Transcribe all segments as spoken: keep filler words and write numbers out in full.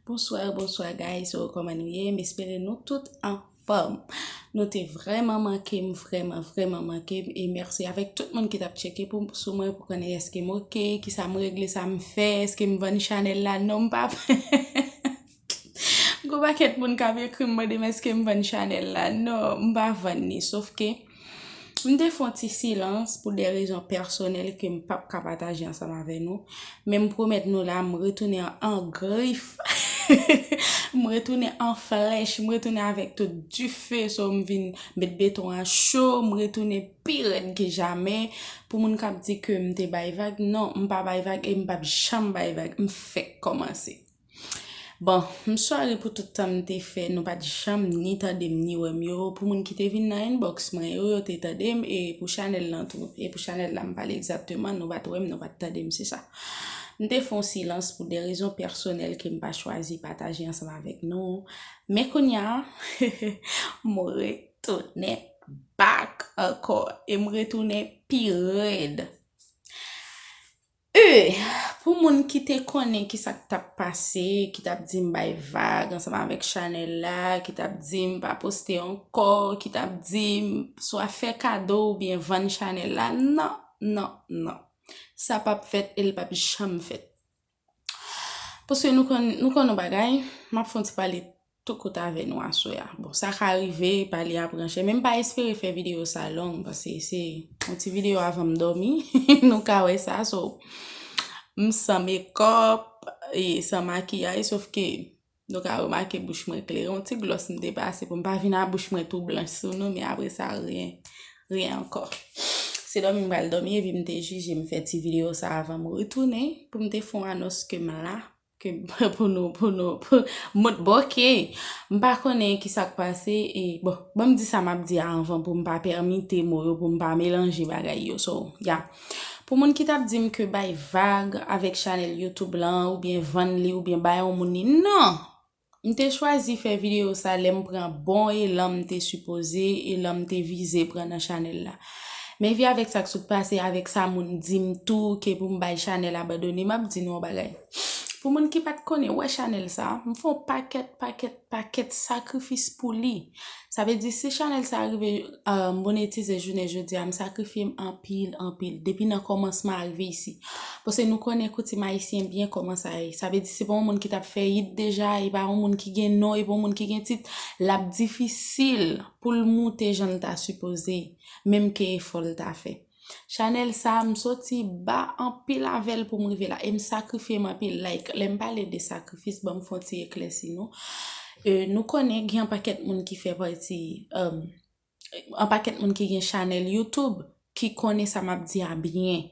Bonswa, bonswa guys, so kòman nou ye? M espere nou tout anfòm. Nou te vrèman manke m, vrèman, vrèman manke m, e mèsi avèk tout moun ki t ap tcheke pou, sou mwen pou konnen èske m oke, kisa m regle, sa m fè, èske m vann chanèl la? Non, m pa vann. Gon pakèt moun k ap ekri m mande m èske m vann chanèl la. Non, m pa vann li, sof ke m te fè yon ti silans pou de rezon pèsonèl ke m p ap ka pataje ansanm avè nou. Men m pwomèt nou la, m retounen an, an grif. M retounen an flèch, m retounen avèk tout dife, so m vin met beton an cho, m retounen pi rèd ke jamè. Pou moun k ap di ke m te bay vag, non, m pa bay vag e m p ap janm bay vag, m fèk kòmanse. Bon, m sòri pou tout tan m te fè, nou pa t janm ni tande m, ni wè m yo. Pou moun ki te vin nan inbox mwen yo, yo te tande m, e pou chanèl lan tou, e pou chanèl la m pale egzakteman, nou pa t wè m, nou pa t tande m, se sa. M te fè yon silans pou de rezon pèsonèl ke m pa chwazi pataje ansanm avèk nou. Men kounye a, m retounen back ankò, e m retounen pi rèd. E, pou moun ki te konnen ki sa k t ap pase, ki t ap di m bay vag ansanm avèk chanèl la, ki t ap di m pa poste ankò, ki t ap di m swa fè kado oubyen vann chanèl la, non, non, non. Sa p ap fèt e l p ap janm fèt. Paske nou konn, nou konn yon bagay, m ap fè yon ti pale tou kout avè nou aswè a. Bon, sa ka rive, pale a pran chè, men m pa espere fè videyo sa long, paske se yon ti videyo avan m dòmi, nou ka wè sa, so, m san mekòp, e san makiyaj, sof ke nou ka remake bouch mwen klere, yon ti glòs m te pase pou m pa vin a bouch mwen tou blanch sou nou, men apre sa, ryen, ryen ankò. Se dòmi m pral dòmi, epi m te jije m fè ti videyo sa avan m retounen, pou m te fè yon anons ke m la, ke pou nou, pou nou, pou, mwen, bon, oke. M pa konnen ki sa k pase, e, bon, bon, m di sa m ap di a anvan pou m pa pèmite mo yo, pou m pa melanje bagay yo. So, ya. Pou moun ki t ap di m ke bay vag avèk chanèl YouTube lan, oubyen vann li, oubyen bay yon moun li, non! M te chwazi fè videyo sa lè m pran bon elan m te sipoze, elan m te vize pran nan chanèl la. Men vi avèk sa k sot pase, avèk sa moun di m tou, ke pou m bay chanèl abandone, m ap di nou yon bagay. Pou moun ki pa t konnen, wè chanèl sa, m fè yon pakèt, pakèt, pakèt sakrifis pou li. Sa vle di, si chanèl sa rive, euh, monetize jounen jodi a, m sakrifye m anpil, anpil. Depi nan kòmansman a rive isi. Paske nou konnen koutim ayisyen byen kòman sa ye. Sa vle di, se pa yon moun ki t ap fè hit deja, e pa yon moun ki gen non, e pa yon moun ki gen tit. L ap difisil pou l moute jan l ta sipoze, menm ke efò l ta fè. Chanèl sa, m soti ba anpil avè l pou m rive la. E m sakrifye m anpil. Like, lè m pale de sakrifis, ban m fè yon ti eklèsi nou. E, nou konnen gen yon pakèt moun ki fè pati, um, yon pakèt moun ki gen chanèl YouTube, ki konnen sa m ap di a byen.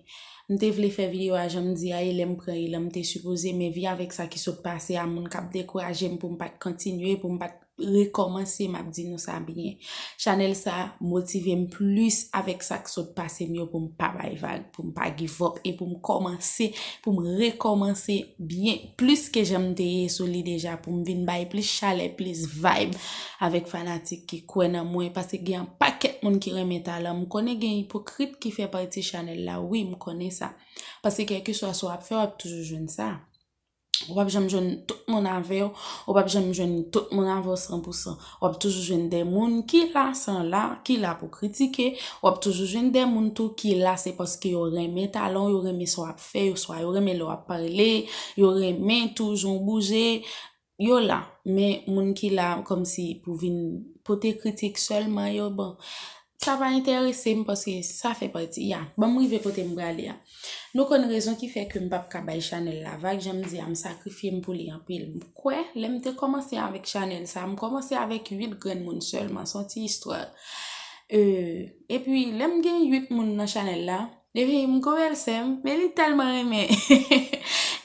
M te vle fè videyo a jan m di a, e lè m pran elan m te sipoze, men vi avèk sa ki sot pase a, moun k ap dekouraje m pou m pa t kontinye, pou m pa t rekòmanse, m ap di nou sa byen. Chanèl sa motive m plis avèk sa k sot pase m yo pou m pa bay vag, pou m pa give up, e pou m kòmanse, pou m rekòmanse byen plis ke jan m te ye sou li deja, pou m vin bay plis chalè, plis vibe avèk fanatik ki kwè nan mwen, paske gen yon pakèt moun ki renmen talan m. M konnen gen ipokrit ki fè pati chanèl la, wi, m konnen sa. Paske kèlkeswa sa w ap fè, w ap toujou jwenn sa. W ap janm jwenn tout moun avè w, w ap janm jwenn tout moun avè w san pou san. W ap toujou jwenn de moun ki la san la, ki la pou kritike. W ap toujou jwenn de moun tou ki la se paske yo renmen talan w, yo renmen sa w ap fè, yo swa yo renmen lè w ap pale, yo renmen tou jan w bouje. Yo la, men moun ki la kòmsi pou vin pote kritik sèlman yo, bon, sa pa enterese m paske sa fè pati, ya, ban m rive kote m prale a. Nou konn rezon ki fè ke m p ap ka bay chanèl la vag, jan m di a, m sakrifye m pou li anpil. M kwè, lè m te kòmanse avèk chanèl sa, m kòmanse avèk uit grenn moun sèlman, se yon ti istwa. E, epi, lè m gen uit moun nan chanèl la, epi m gon bèlsè m, men li tèlman renmen,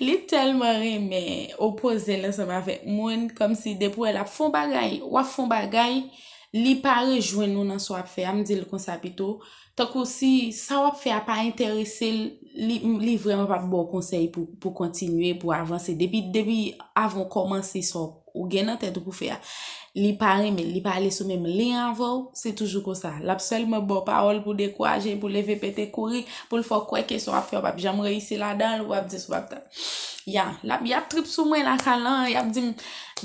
li tèlman renmen opoze l ansanm avèk moun, kòmsi depi w wè l ap fè yon bagay, w ap fè yon bagay, li pa rejwenn ou nan sa w ap fè a, m di l konsa pito, tankou si sa w ap fè a pa enterese l, li, li vrèman p ap ba w konsèy pou, pou kontinye, pou avanse. Depi, depi avan w kòmanse sa w gen nan tèt ou pou fè a, li pa renmen l, li pa ale sou menm liy avè w, se toujou konsa. L ap sèlman ba w pawòl pou dekouraje, pou leve pete kouri, pou l fè w kwè ke sa w ap fè a w p ap janm reyisi ladan l, ou ap di sa w p ap ta. Ya, l ap, y ap trip sou mwen lakay lan, y ap di m,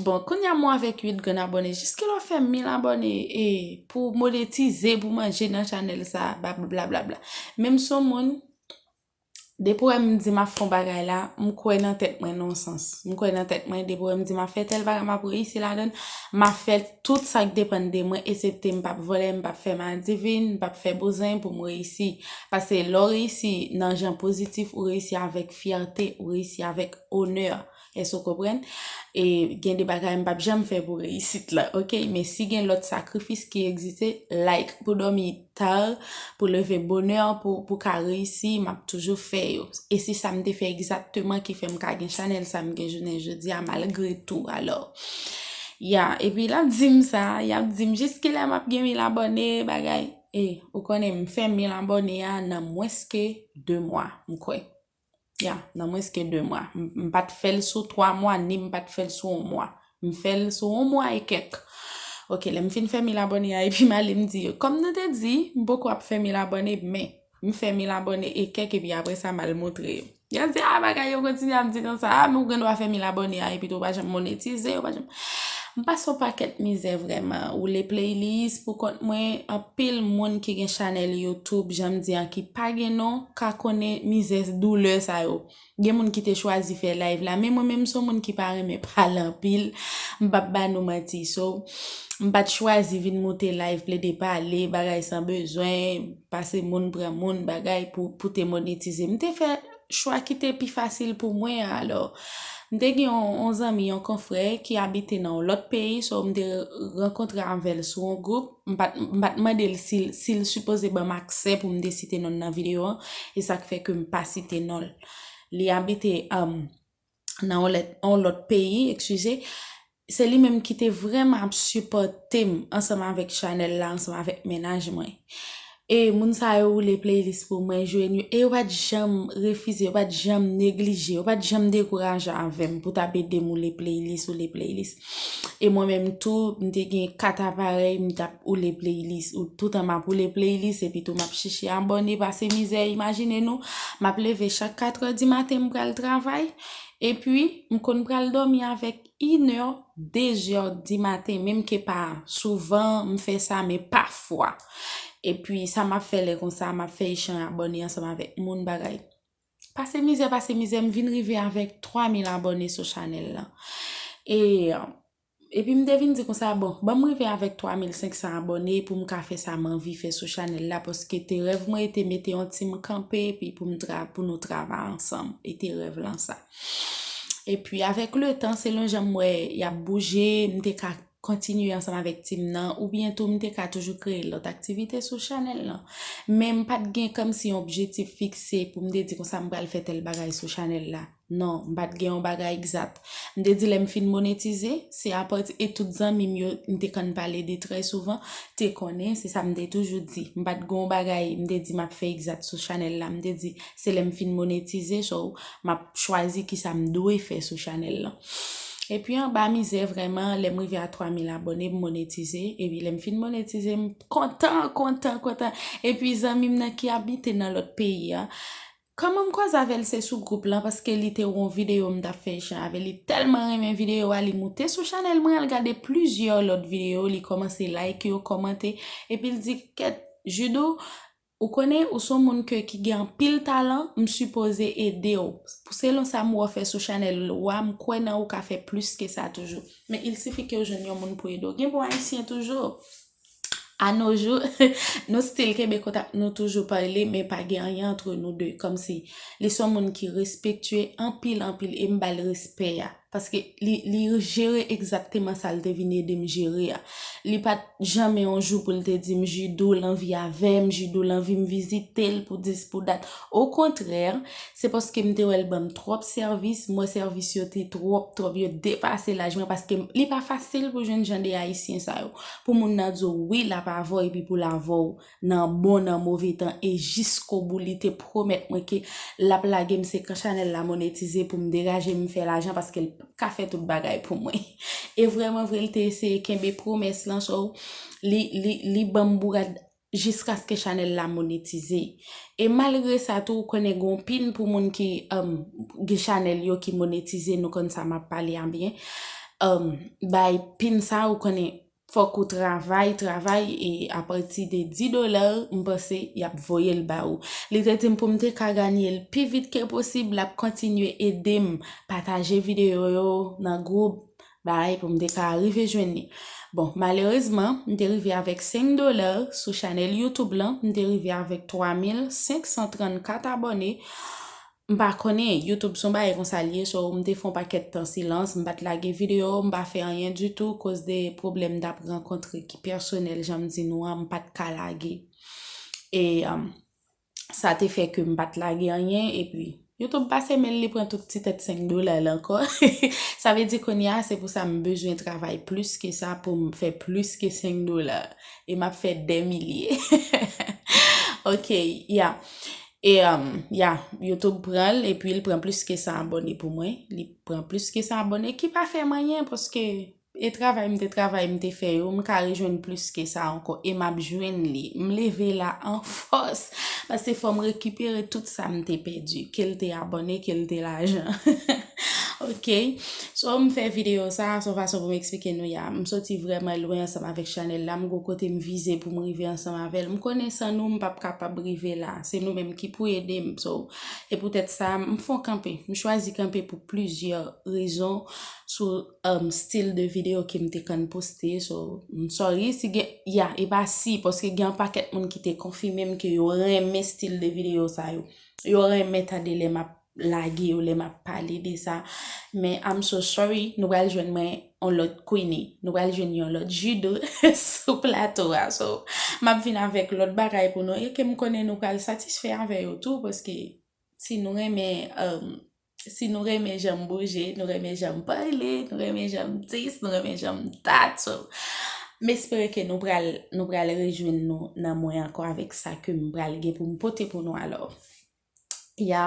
bon, kounye a mwen avèk uit grenn abòne, jiske lè w fè mil abòne, e, pou monetize, pou manje nan chanèl sa, blablabla. Menm si yon moun, depi w wè m di m ap fè yon bagay la, m kwè nan tèt mwen nan yon sans. M kwè nan tèt mwen, depi w wè m di m ap fè tèl bagay, m ap reyisi ladan l, m ap fè tout sa k depann de mwen, eksepte m p ap vòlè, m p ap fè madivin, m p ap fè bouzen pou m reyisi. Paske lè w reyisi nan jan pozitif, ou reyisi avèk fyète, ou reyisi avèk onè. Èske w konprann? E gen de bagay m p ap janm fè pou reyisit la, oke? Men si gen lòt sakrifis ki egziste, like pou dòmi ta, pou leve bonè, pou, pou ka reyisi, m ap toujou fè yo. E se sa m te fè egzakteman ki fè m ka gen chanèl sa m gen jounen jodi a, malgre tou, alò. Ya, epi l ap di m sa, y ap di m jiskilè m ap gen mil abòne, bagay. E, ou konnen, m fè mil abòne a nan mwens ke de mwa, m kwè. Ya, nan mwens ke de mwa. M, m pa t fè l sou twa mwa, ni m pa t fè l sou yon mwa. M fè l sou yon mwa e kèk. Oke, lè m fin fè mil abòne a, epi m ale m di yo, kòm nou te di, m poko ap fè mil abòne, men m fè mil abòne e kèk, epi apre sa, m al montre yo. Yo di, a, bagay yo kontinye ap di konsa, a, men ou gen dwa fè mil abòne a, epi tou ou pa janm monetize, ou pa janm. M pase yon pakèt mizè vrèman. Woule playlist pou kont mwen, anpil moun ki gen chanèl YouTube, jan m di an, ki pa gen non, ka konnen mizè, doulè sa yo. Gen moun ki te chwazi fè live la, men mwen menm se yon moun ki pa renmen pale anpil, m p ap ba nou manti. So, m pa t chwazi vin moute live plede pale, bagay san bezwen, pase moun pran moun, bagay pou, pou te monetize. M te fè chwa ki te pi fasil pou mwen an, alò. M te gen yon, yon zanmi, yon konfrè ki abite nan yon lòt peyi, so m te rankontre avè l sou yon gwoup. M pa t, m pa t mande l si, si l sipoze ban m aksè pou m te site non l nan videyo an, e sa k fè ke m pa site non l. Li abite, um, nan yon lèt, yon lòt peyi, eskize. Se li menm ki te vrèman ap sipòte m ansanm avèk chanèl la, ansanm avèk mennaj mwen. E moun sa yo woule playlist pou mwen, jwenn yo, e yo pa t janm refize, yo pa t janm neglije, yo pa t janm dekouraje avè m pou t ap ede m woule playlist, woule playlist. E mwen menm tou, m te gen kat aparèy, m t ap woule playlist, ou toutan m ap woule playlist, epi tou m ap chèche abòne, pase mizè, imajine nou, m ap leve chak katrè di maten, m pral travay, epi m konn pral dòmi avèk inè, dezè di maten, menm ke pa souvan m fè sa, men pafwa. Epi sa m ap fè lè konsa, m ap fè echanj abòne ansanm avèk moun, bagay. Pase mizè, pase mizè, m vin rive avèk twa mil abòne sou chanèl lan. E, epi m te vin di konsa, bon, ban m rive avèk twa mil senk san abòne pou m ka fè sa m anvi fè sou chanèl la, paske te rèv mwen e te mete yon team kanpe, epi pou m tra-, pou nou travay ansanm. E te rèv lan sa. Epi avèk letan, selon jan m wè y ap bouje, m te ka kontinye ansanm avèk team nan, oubyen tou m te ka toujou kreye lòt aktivite sou chanèl lan. Men m pa t gen kòmsi yon objektif fikse pou m te di konsa m pral fè tèl bagay sou chanèl la. Non, m pa t gen yon bagay egzat. M te di lè m fin monetize, se apati, e tout zanmi m yo, m te konn pale de trè souvan, te konnen, se sa m te toujou di. M pa t gen yon bagay, m te di m ap fè egzat sou chanèl la. M te di, se lè m fin monetize, so, m ap chwazi kisa m dwe fè sou chanèl lan. Epi anba mizè vrèman, lè m rive a twa mil abòne, m monetize. Epi lè m fin monetize, m kontan, kontan, kontan. Epi zanmi m nan ki abite nan lòt peyi a, kòman m kwaze avè l se sou gwoup lan, paske li te wè yon videyo m t ap fè echanj avè l. Li tèlman renmen videyo a, li moute sou chanèl mwen, al gade plizyè lòt videyo, li kòmanse like yo, kòmante, epi l di, kèt, Judou, ou konnen, ou se yon moun ke, ki gen anpil talan, m sipoze ede w. Pou selon sa m wè w fè sou chanèl ou a, m kwè nan ou ka fè plis ke sa toujou. Men il sifi ke w jwenn yon moun pou ede w. Gen bon ayisyen toujou. A nos jours, nou still kenbe kontak, nou toujou pale, men pa gen anyen antre nou de. Kòmsi, li se yon moun ki respektye anpil, anpil, e m ba l respè a. Paske li, li jere egzakteman sa l te vin ede m jere a. Li pa t janmen yon jou pou l te di m, Judou, l anvi avè m, Judou, l anvi m vizite l pou dis, pou dat. Okontrè, se paske m te wè l ban m twòp sèvis, m wè sèvis yo te twòp, twòp, yo depase laj mwen, paske m, li pa fasil pou jwenn jan de ayisyen sa yo. Pou moun nan di w wi, l ap avè w, epi pou l avè w nan bon, nan move tan, e jiskobou, li te pwomèt mwen ke l ap lage m, se kan chanèl la monetize pou m degaje m fè lajan, paske l, ka fè tout bagay pou mwen. E vrèman vre, l te eseye kenbe pwomès lan, so, li, li, li ban m bourad jiskaske chanèl la monetize. E malgre sa tou, ou konnen gen yon pin pou moun ki, um, gen chanèl yo ki monetize, nou konn sa m ap pale a byen. Um, bay pin sa, ou konnen fòk ou travay, travay, e apati de dis dola, m panse y ap voye l ba ou. Li te di m pou m te ka ganye l pi vit ke posib, l ap kontinye ede m pataje videyo yo nan gwoup, bay, pou m te ka rive jwenn li. Bon, malerezman, m te rive avèk senk dola sou chanèl YouTube lan, m te rive avèk twa mil senk san trannkat abòne. M pa konnen, YouTube se yon bagay konsa l ye, so m te fè yon pakèt tan silans, m pa t lage videyo, m pa fè anyen ditou, koz de pwoblèm m t ap rankontre ki pèsonèl, jan m di nou an, m pa t ka lage. E, um, sa te fè ke m pa t lage anyen, epi YouTube pase men l, li pran tout ti tèt senk dola la ankò. Sa vle di kounye a, se pou sa m bezwen travay plis ke sa pou m fè plis ke senk dola. E m ap fè dè milye. Ok, ya. E, um, ya, YouTube pran l, epi l pran plis ke san abòne pou mwen. Li pran plis ke san abòne, ki pa fè m anyen, paske e travay m te travay, m te fè yo, m ka rejwenn plis ke sa ankò, e m ap jwenn li. M leve la an fòs, paske fò m rekipere tout sa m te pèdi, ke l te abòne, ke l te lajan. Ok, so m fè videyo sa, se yon fason pou m eksplike nou ya. M soti vrèman lwen ansanm avèk chanèl la, m gon kote m vize pou m rive ansanm avè l. M konnen san nou, m p ap kapab rive la. Se nou menm ki pou ede m. So, e poutèt sa, m fè yon kanpe. M chwazi kanpe pou plizyè rezon sou, um, stil de videyo ke m te konn poste. So, m sorry si gen, ya, e pa si, paske gen yon pakèt moun ki te konfime m ke yo renmen stil de videyo sa yo. Yo renmen tande lè m ap lage yo, lè m ap pale de sa. Men I'm so sorry, nou pral jwenn mwen yon lòt Queenie. Nou pral jwenn yon lòt Judou sou plato a. So, m ap vin avèk lòt bagay pou nou e ke m konnen nou pral satisfè avè yo tou, paske si nou renmen, um, si nou renmen jan m bouje, nou renmen jan m pale, nou renmen jan m dis, nou renmen jan m dat. So, m espere ke nou pral, nou pral rejwenn nou nan mwen ankò avèk sa ke m pral gen pou m pote pou nou alò. Ya.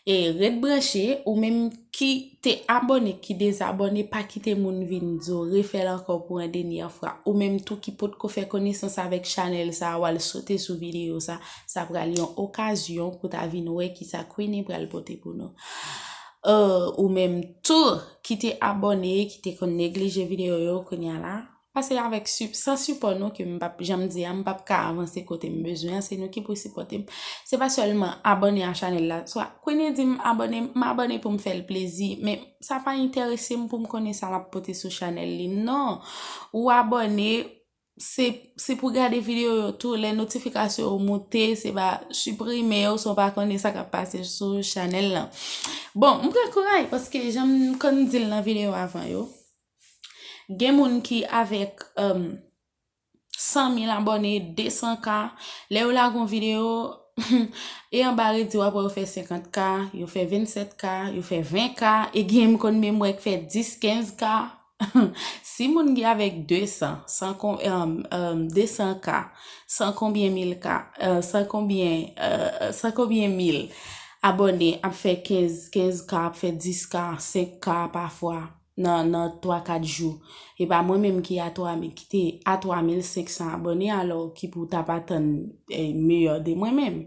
E ret branche, ou menm ki te abòne, ki dezabòne, pa kite moun vin di w refè l ankò pou yon dènyè fwa. Ou menm tou ki potko fè konesans avèk chanèl sa a, w al sote sou videyo sa, sa pral yon okazyon pou ta vin wè kisa Queenie pral pote pou nou. Euh, ou menm tou ki te abòne, ki te konn neglije videyo yo, kounye a la, pase avèk si-, san sipò nou, ke m p ap, jan m di a, m p ap ka avanse kote m bezwen an, se nou ki pou sipòte m. Se pa sèlman abòne a chanèl la. Swa Queenie di m abòne, m abòne pou m fè l plezi, men sa pa enterese m pou m konnen sa m ap pote sou chanèl li. Non. Ou abòne, se, se pou gade videyo yo tou, lè notifikasyon yo moute, se pa siprime yo, si w pa konnen sa k ap pase sou chanèl lan. Bon, m pran kouraj, paske jan m konn di l nan videyo avan yo, gen moun ki avèk, um, san mil abòne, de san K, lè yo lage yon videyo, e anba redi w ap wè yo fè senkant K, yo fè vennsèt K, yo fè ven K, e gen m konn menm wè k fè dis, kenz K. Si moun ki avèk de san, san kon-, um, um, de san K, san konbyen mil K, euh, san konbyen, euh, san konbyen mil abòne ap fè kenz, kenz K, ap fè dis K, senk K pafwa nan, nan twa, kat jou. E pa mwen menm ki a twa mil, ki te a twa mil senk san abòne, alò ki pou t ap atann, eh, meyè de mwen menm.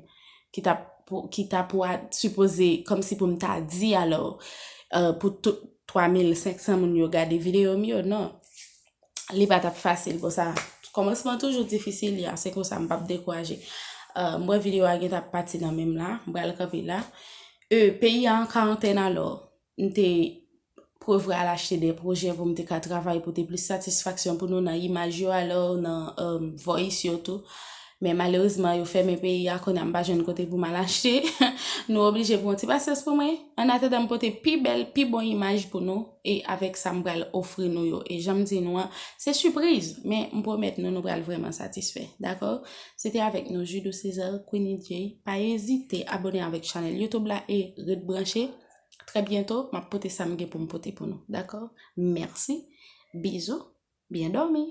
Ki t ap pou, ki t ap pou a, sipoze, kòmsi pou m ta di, alò, euh, pou tout twa mil senk san moun yo gade videyo m yo, non. Li pa t ap fasil konsa. Kòmansman toujou difisil, ya, se konsa, m p ap dekouraje. Euh, m wè videyo a gentan ap pati nan men m la, m pral kanpe la. E, peyi a an karantèn, alò, m te prefere al achte de pwojè pou m te ka travay, pote plis satisfaksyon pou nou nan imaj yo, alò, nan, euh, voice yo tou. Men malerezman, yo fèmen peyi a, kounye a m pa jwenn kote pou m al achte. Nou oblije pran yon ti pasyans pou mwen. Annatandan, m pote pi bèl, pi bon imaj pou nou. E avèk sa, m pral ofri nou yo. E jan m di nou an, se sipriz. Men m pwomèt nou, nou pral vrèman satisfè. Dakò? Se te avèk nou, Judou César, Queenie J. Pa ezite abòne avèk chanèl YouTube la e ret branche. Trè byento, m ap pote sa m gen pou m pote pou nou. Dakò? Mèsi. Bizou. Byen dòmi.